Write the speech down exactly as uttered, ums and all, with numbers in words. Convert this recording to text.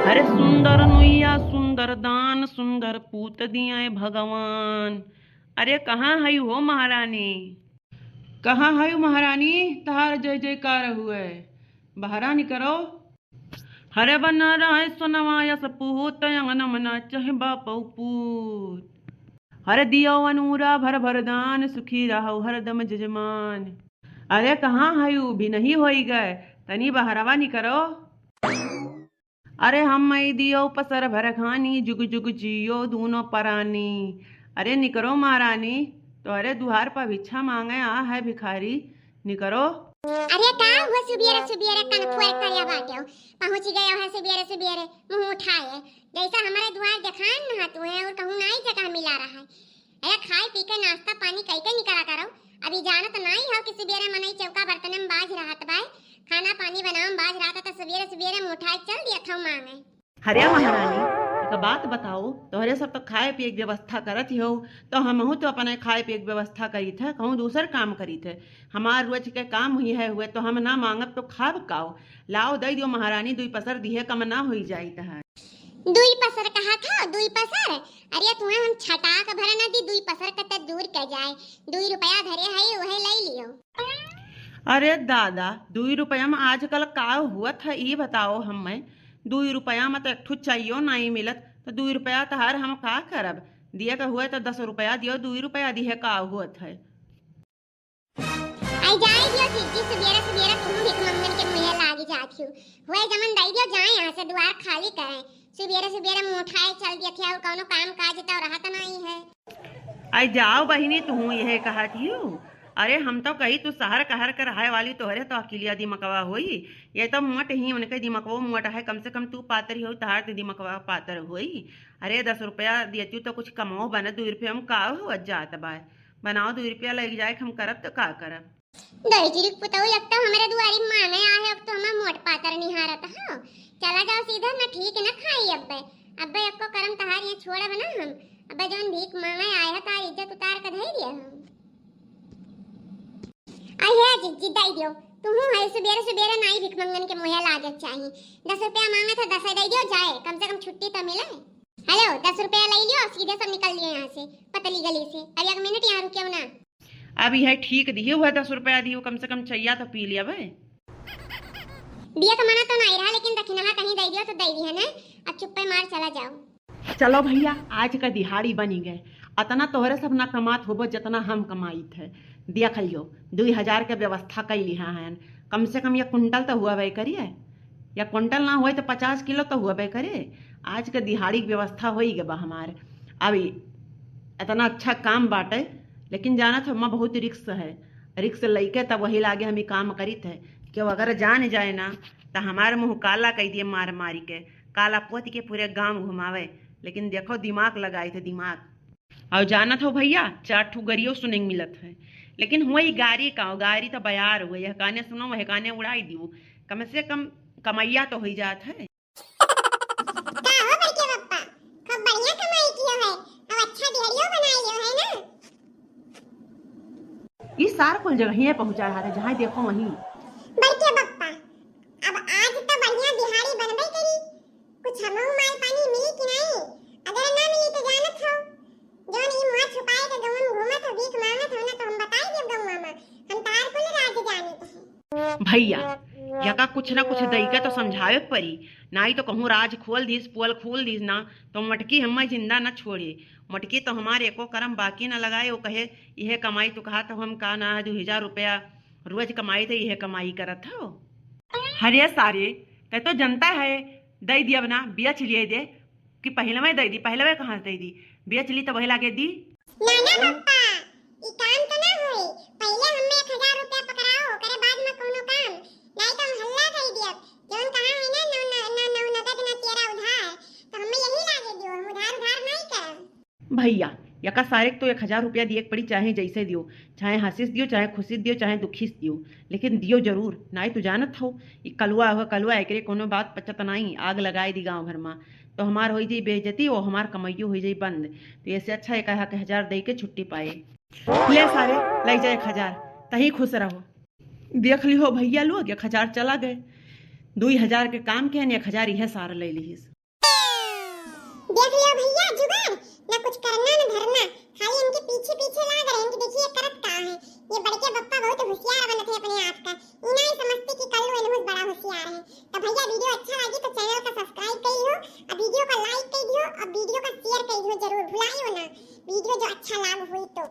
अरे सुंदर नुइया, सुंदर दान, सुंदर पूत दिए भगवान। अरे कहाँ है हो महारानी? कहाँ है महारानी? तहार जय जयकार हुए, बहरा निकरो। हरे बना रहे सोनवा यस पूत, अंगन मना चाहे बापौ पूत। हरे दियो अनूरा भर भर दान, सुखी रहो हरदम जजमान। अरे कहाँ है ऊ भी नहीं होई गए, तनी बहरवा निकरो। अरे हम मई दियो पसर भर खानी, जुग जुग जियो दूनो परानी। अरे निकरो महारानी, तोहरे दुहार पर भिक्षा मांगे आ है भिखारी, निकरो। अरे का हुआ सुबियरे सुबियरे कन फोर करे बाटे हो? पहुँच गए हो सुबियरे सुबियरे मुँह उठाए। जैसा हमारे दुआर देखान न तू है और कहूँ नाई जगह मिला रहा है। अरे खाए पी के नाश्ता पानी कई के निकला करो। अभी जानत नाई हो कि सुबेरे मनई चौका बर्तन में बाज रहत बाय, खाना पानी बनावे में बाज रहत, तो सुबेरे सुबेरे मुँह उठाए चल दिया था मांगे। हरे महारानी, एक बात बताओ, तोहरे सब तो खाए पिए के व्यवस्था करत ही हो, तो हमहू तो अपने खाए पिए के व्यवस्था करी थे, कहूँ दूसर काम करी थे। हमार रोज के काम हुई है हुए, तो हम ना मांगब तो खाब काओ? लाओ दे दियो महारानी, दुई पसर दिहे कम ना हुई जाइत है। दुई पसर कहा था, दुई पसर? अरे तुहे हम छटाक भर न दी, दुई पसर कते दूर के जाए। दुई रुपया धरे है, वहे ले लियो। अरे दादा, दुई रुपया में आजकल का हुआ था, ई बताओ हमें। दुई रुपया में तो एक ठो चाहियो नहीं मिलत, तो दुई रुपया तहार हम का करब? दिए के हुए तो दस रुपया दियो, दुई रुपया दिहे का हुआ था? आई जाए दियो जिज्जी, सुबेरे सुबेरे तुम भीख मंगन के मुँहे लागी जात हो। हुए जमन दई दियो, जाए यहाँ से, दुआर खाली करें। सुबेरे सुबेरे मुँह उठाए चल दिया थे और कौनो काम काज तो रहत नहीं है। आई जाओ बहिनी, तू यह कहत हियो। अरे हम तो कही तू शहर कहर के रहे वाली, तोहरे तो अकिलिया दिमकवा होई। ये तो मोट ही, उनके दिमकवो मोट है, कम से कम तू पातर ही हो, तहार तो दिमकवा पातर होई। अरे दस रुपया दियती तो कुछ कमाओ बने, दुई रुपया में का हो जात बाय। बनाओ, दुई रुपया लग जाए, हम करब तो का करब? दही जिरिक पुतऊ, एक तो हमरे दुआरी मांगे आए, अब तो हमार मोट पातर निहारत हो। चला जाओ सीधा, न ठीक न खाई अब्बे। अब्बे एको करम तहार ये छोड़ब ना हम। अब्बे जौन भीख मांगे आए हो, तार इज्जत उतार के धई दिया हम। आई है जिज्जी, दई दियो। तुहू है सुबेरे सुबेरे नाई भीख मंगन के मुँहे लागे चाही। दस रुपया मांगे थे, दस दई दियो, जाए, कम से कम छुट्टी तो मिले। हेलो, दस रुपया ले लियो, सीधे सब निकल लियो यहाँ से, पतली गली से। अब एक मिनट यहाँ रुकियो ना। अब यह ठीक दिए हुआ, दस रुपया दियो, कम से कम चैया तो पी लिया बे। दिया तो मना तो नहीं रहा, लेकिन दखिनहा कहीं दे दियो तो दे दिया ने। अब चुप्पे मार चला जाओ। चलो भैया, आज का दिहाड़ी बनी गए, अतना तोहरे सब ना कमात होबो जतना हम कमाई थे। देख लियो, दुई हजार के व्यवस्था कई लिहा है, कम से कम ये कुंटल तो हुआ बे करिए। या कुंटल ना होए तो पचास किलो तो हुआ बे करे। आज के दिहाड़ी के व्यवस्था होई गए बा हमार। अब ई इतना अच्छा काम बाटे, लेकिन जानत हो, हम्मा बहुत रिक्स है। रिक्स लइके तब वही लागे हम ई काम करित है। केहू अगर जान जाए ना, तो हमार मुँह काला कई दिए मार मारी के, काला पोत के पूरे गांव घुमावे। लेकिन देखो, दिमाग लगाई थे, दिमाग। और जानत हो भैया, चार ठो गरियो सुने के मिलत है, लेकिन हुआ ई गारी का, गारी तो बयार हुआ, यह काने सुनो, वह काने उड़ाई दियो। कम से कम कमैया तो होई जात है। का हो बड़के पप्पा, खूब बढ़िया कमाई कियो है, अब अच्छा डेहरियो बनाई लियो है ना? ई सार कुल जगहिए पहुँचा रहा है, जहाँ देखो वहीं। बड़के पप्पा, अब आज तो बढ़िया दिहाड़ी बनबे करी, कुछ हमहू माल पानी मिली कि नहीं? अगर ना मिली तो जानत हो, जौन ई मुँह छुपाए के गाँव में घूमत हो, भीख मांगत हो ना, तो हम बताई देब गाँव में, हम तार कुल राज जानित है। भैया, यका कुछ ना कुछ दई के तो समझावे के पड़ी, नाई तो कहूँ राज खोल दीस, पोल खोल दीस ना, तो मटकी हमें जिंदा ना छोड़े। मटकी तो हमारे एको करम बाकी ना लगाए, वो कहे, "यह कमाई तो कहा तो हम का ना है, दो हजार रुपया रोज कमाई थे, यह कमाई करत हो।" अरे सारे, तै तो जनता है, दई दिया बना, बेच लिए दे, कि पहले मैं दई दी, पहले मैं कहाँ से दई दी, बेच ली तो वही लागे दी। ना, ना पप्पा, ई काम तो ना होई। पहिले हमें एक हजार रुपया पकड़ाओ, ओकरे बाद में कोनो काम। नाई तो हम हल्ला कर दियब। जौन कहा है ना, नौ, नौ, नौ, नौ नगद ना तेरा उधार, तो हमें यही लागे दियो, हम उधार, उधार नहीं करब। भैया, यका सारे के तो एक हजार रुपया दिए के पड़ी, चाहे जैसे दियो, चाहे हंसिस दियो, चाहे खुशिस दियो, चाहे दुखिस दियो, लेकिन दियो जरूर। नाई तो जानत हो, ई कलुआ हो, कलुआ, एकरे कोनो बात पचत नाई, आग लगाए दी गाँव भर में। तो हमार होई जाई बेइज्जती, वो हमार कमाइयो होई जाई बंद। तो ऐसे अच्छा एक एक हजार दे के छुट्टी पाए। ले सारे, ले जा एक हजार, तही खुश रहो। देख ली हो भैया लोग, एक हजार चला गए। दुई हजार के काम के, एक हजार यह सार ले लीस। देख लियो भइया जुगाड़, ना कुछ करना ना धरना, खाली इनके पीछे पीछे लाग रहे हैं कि देखिए करत का है। ये बड़के बप्पा बहुत होशियार बनत है अपने आप का, ई नाहीं समझते कि कल्लू इनहूँ से बड़ा होशियार है। तो भइया वीडियो अच्छा लागी तो चैनल का सब्सक्राइब कर लियो, और वीडियो का लाइक कर दियो, और वीडियो का शेयर कर दियो जरूर, भुलाइयो ना वीडियो जो अच्छा लाग हुई तो।